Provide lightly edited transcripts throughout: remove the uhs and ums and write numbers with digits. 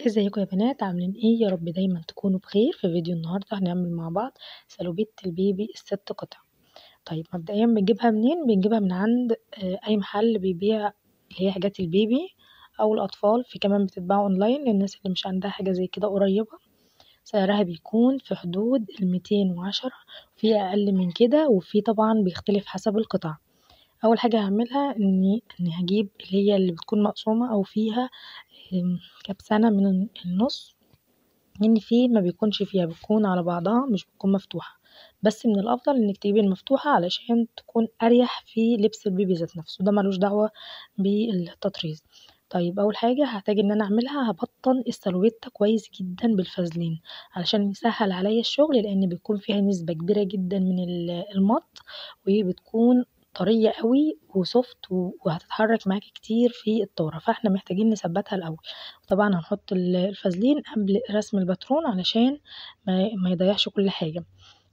ازيكم يا بنات، عاملين ايه؟ يا رب دايما تكونوا بخير. في فيديو النهارده هنعمل مع بعض سالوبيت البيبي الست قطع. طيب مبدئيا بنجيبها منين؟ بنجيبها من عند اي محل بيبيع اللي هي حاجات البيبي او الاطفال، في كمان بتتباع اونلاين للناس اللي مش عندها حاجة زي كده قريبه. سعرها بيكون في حدود 210، في اقل من كده، وفي طبعا بيختلف حسب القطع. اول حاجة هعملها اني هجيب اللي هي اللي بتكون مقسومة او فيها كبسانه من النص، لان في ما بيكونش فيها، بتكون على بعضها مش بتكون مفتوحة، بس من الافضل انك تجيبي المفتوحة علشان تكون اريح في لبس البيبي ذات نفسه، ده ملوش دعوه بالتطريز. طيب اول حاجة هحتاج ان انا اعملها، هبطن السالوبيتا كويس جدا بالفازلين علشان يسهل عليا الشغل، لان بيكون فيها نسبه كبيرة جدا من المط، وبتكون طرية قوي و soft وهتتحرك معاكي كتير في الطاره، فاحنا محتاجين نثبتها الاول. طبعا هنحط الفازلين قبل رسم الباترون علشان ما يضيعش كل حاجة.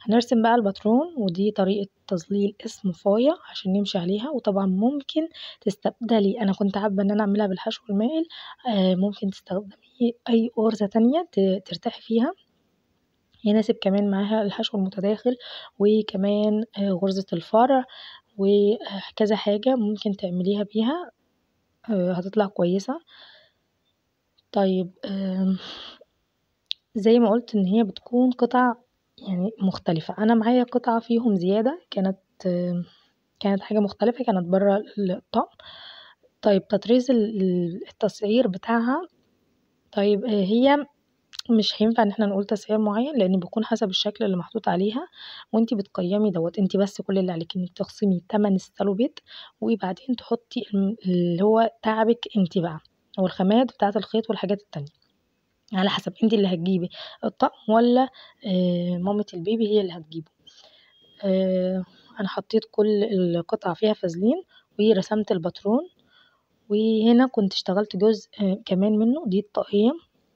هنرسم بقى الباترون، ودي طريقه تظليل اسم فايا عشان نمشي عليها. وطبعا ممكن تستبدلي، انا كنت حابة ان انا اعملها بالحشو المائل، ممكن تستخدمي اي غرزه تانية ترتاحي فيها، يناسب كمان معاها الحشو المتداخل وكمان غرزه الفرع وكذا حاجة ممكن تعمليها بيها، هتطلع كويسة. طيب زي ما قلت ان هي بتكون قطع يعني مختلفة، انا معايا قطعة فيهم زيادة، كانت حاجة مختلفة، كانت برا الطقم. طيب تطريز التسعير بتاعها، طيب هي مش هينفع ان احنا نقول تسعير معين لان بيكون حسب الشكل اللي محطوط عليها، وانتي بتقيمي دوت. انتي بس كل اللي عليكي انك تخصمي تمن السالوبيت، وبعدين تحطي اللي هو تعبك انتي بقى، او الخامات بتاعه الخيط والحاجات التانية، على حسب انتي اللي هتجيبي الطقم ولا مامة البيبي هي اللي هتجيبه. انا حطيت كل القطع فيها فازلين ورسمت الباترون، وهنا كنت اشتغلت جزء كمان منه، دي الطاقية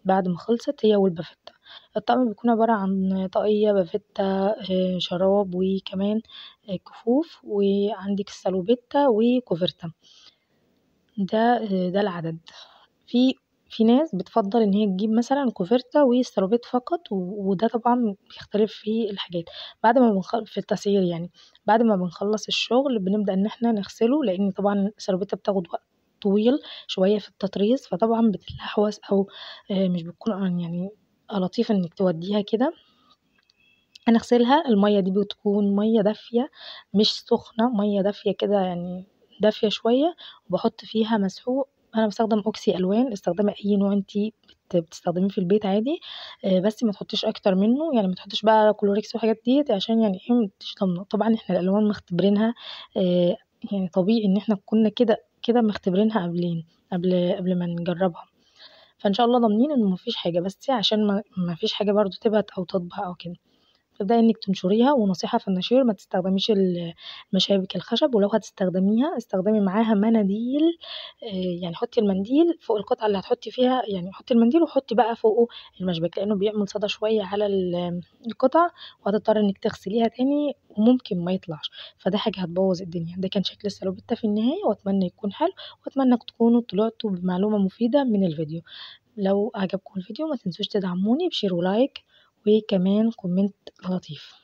بعد ما خلصت هي والبافتة. الطقم بيكون عبارة عن طاقية، بافتة، شراب، وكمان كفوف، وعندك السالوبيتا وكوفرتا. ده العدد. في ناس بتفضل ان هي تجيب مثلا كوفرتا والسالوبيت فقط، وده طبعا بيختلف في الحاجات بعد ما في التسعير. يعني بعد ما بنخلص الشغل بنبدأ ان احنا نغسله، لان طبعا السالوبيتا بتاخد وقت طويل شوية في التطريز، فطبعا بتتلحوس او مش بتكون يعني لطيف انك توديها كده. هنغسلها، المية دي بتكون مية دافيه مش سخنة، مية دافيه كده يعني دافيه شوية، وبحط فيها مسحوق. انا بستخدم اوكسي الوان، استخدمي اي نوع انتي بتستخدميه في البيت عادي، بس ما تحطيش اكتر منه، يعني ما تحطيش بقى كلوريكس وحاجات ديت عشان يعني ايه مش ضامنه. طبعا احنا الالوان مختبرينها، يعني طبيعي ان احنا كنا كده كده مختبرينها قبل ما نجربها، فان شاء الله ضامنين انه مفيش حاجة، بس عشان ما فيش حاجة برضو تبهت او تطبع او كده. تبداي انك تنشريها، ونصيحة في النشير ما تستخدميش المشابك الخشب، ولو هتستخدميها استخدمي معاها مناديل، يعني حطي المنديل فوق القطعة اللي هتحطي فيها، يعني حطي المنديل وحطي بقى فوقه المشبك، لانه بيعمل صدى شوية على القطع، وهتضطري انك تغسليها تاني وممكن ما يطلعش، فده حاجة هتبوظ الدنيا. ده كان شكل السالوبيتا في النهاية، واتمنى يكون حلو، واتمنى تكونوا طلعتوا بمعلومة مفيدة من الفيديو. لو عجبكم الفيديو ما تنسوش تدعموني ب share و like وكمان comment لطيف.